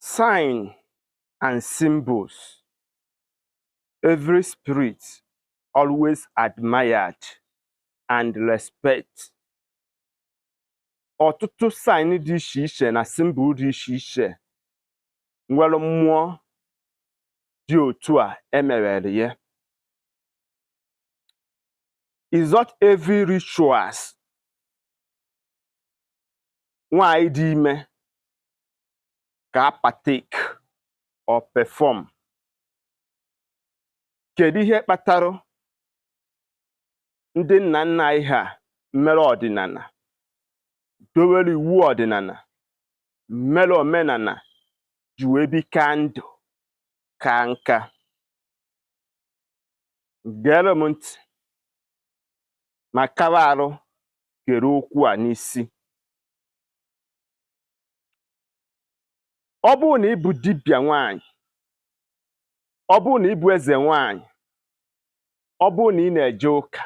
Sign and symbols every spirit always admired and respect. Ọtụtụ sign dị iche iche na symbol dị iche iche nwere mmụọ dị otu a emewere ya. Is not every rituals nwaanyị dị ime ka partake or perform. Kedu ihe kpatara ndị nna nna anyị ha mere ọdịnala, dowere iwu ọdịnala, mere omenala ji wee bikaa ndụ ka nka? Gere m ntị ma kara arụ gere okwu a n'isi. Ọ bụrụ na ị bụ dibịa nwaanyị, ọ bụrụ na ị bụ eze nwaanyị, ọ bụrụ na ị na-eje ụka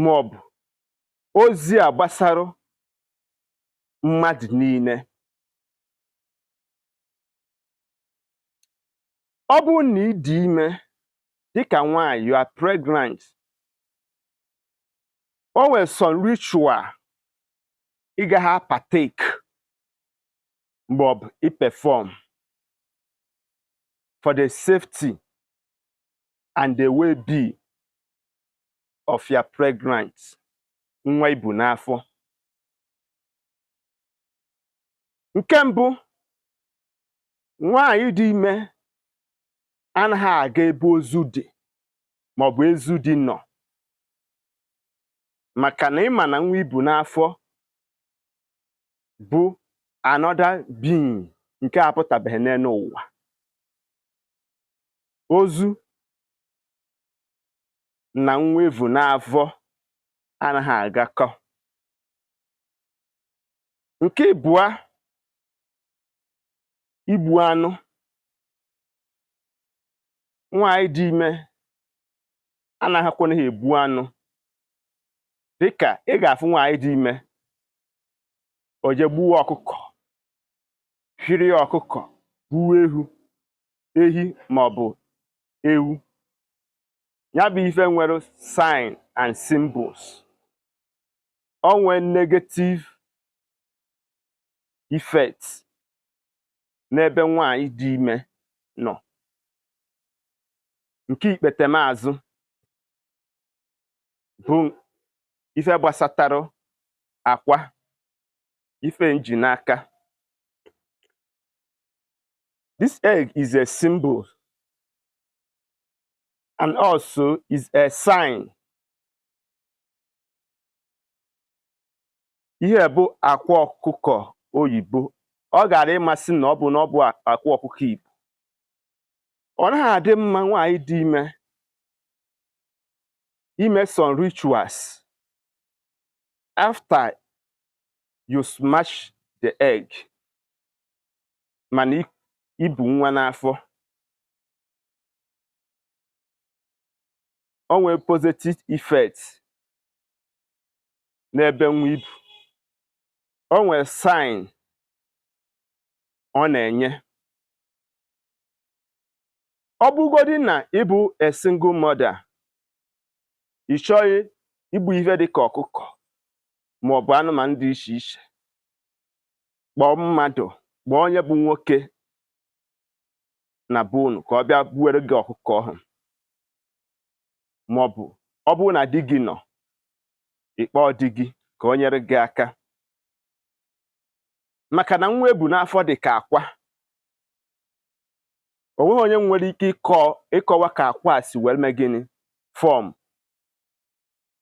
maọbụ ozi a gbasara mmadụ niile, ọ bụrụ na ị dị ime dịka nwaanyị, you are pregnant, o nwere some ritual ị gaghị partake maọbụ ị perform for the safety and the well-being of your pregnant nwa ibu n'afọ. Nke mbụ, nwaanyị dị ime anaghị aga ebe ozu dị maọbụ ezu dị nọ, maka na ịma na nwa ibu n'afọ bụ another being nke apụtabeghị n'elu ụwa. Ozu na nwa evu n'afọ anaghị agakọ. Nke ịbụa, igbu anụ. Nwaanyị dị ime anaghịkwana egbu anụ. Dịka ị ga-afụ nwaanyị dị ime, o je gbuo ọkụkọ, hiri ọkụkọ, gbuo ehu, ehi maọbụ ewu. Ya bụ ife nwere sign and symbols. O nwee negative effect n'ebe nwaanyị dị ime nọ. Nke ikpetemazụ bụ ife gbasatara akwa, ife nji n'aka. This egg is a symbol and also is a sign. Ihe bụ akwa ọkụkọ oyibo. Ọ gara ịmasị na ọ bụ akwa ọkụkọ Igbo. Ọ naghị adị mma nwaanyị dị ime ime some rituals after you smash the egg, mana ibu nwa n'afọ. O nwee positive effect n'ebe nwa ibu. O nwee sign ọ na-enye. Ọ bụrụgodị na ị bụ a single mother, ị chọghị igbu ife dịka ọkụkọ maọbụ anụmanụ dị iche iche, kpọọ mmadụ, kpọọ onye bụ nwoke na be unu ka ọ bịa gbuere gị ọkụkọ ahụ, maọbụ ọ bụrụ na di gị nọ, ị kpọọ di gị ka o nyere gị aka. Maka na nwa ebu n'afọ dị ka akwa. O nweghị onye nwere ike ịkọwa ka akwa a si wee mee gịnị fọm.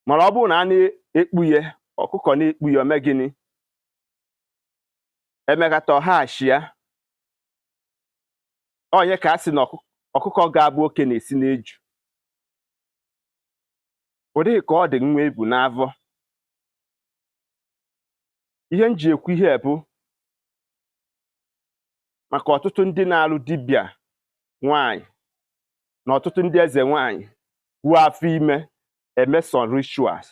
Mana ọ bụrụ na a na-ekpu ya, ọkụkọ na-ekpu ya, o mee gịnị, emekata ọghachi ya. Onye ka a sị na ọkụkọ ga-abụ oke na-esi n'eju. Ọ dịghị ka ọ dị nwa ebu n'afọ. Ihe m ji ekwu ihe bụ maka ọtụtụ ndị na-alụ dibịa nwaanyị na ọtụtụ ndị eze nwaanyị wuo afọ ime eme some rituals,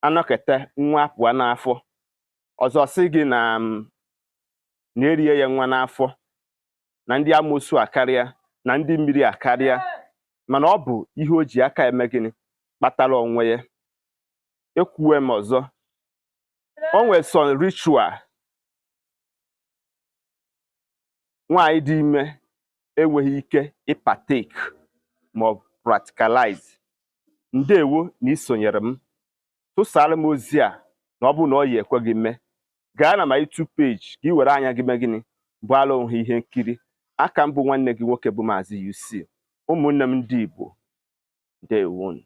anọkete nwa apụọ n'afọ, ọzọ sị gị na na-erie ya nwa n'afọ. Na ndị amoosu akarịa, na ndị mmiri akarịa, mana ọ bụ ihe o ji aka eme gịnị kpatara onwe ya. Ekwuwe m ọzọ, o nwere some ritual nwaanyị dị ime enweghị ike ịpartake ma ọ bụ practicalize. Ndewo na isonyere m. Tụsara m ozi a na ọ bụrụ na ọ yi ekwe gị mee, gaa na my YouTube page ka ị were anya gị mee gịnị gbaara onwe ihe nkiri. Aka m bụ nwanne gị nwoke bụ Maazị UC. Ụmụnne m ndị Igbo, ndewonu.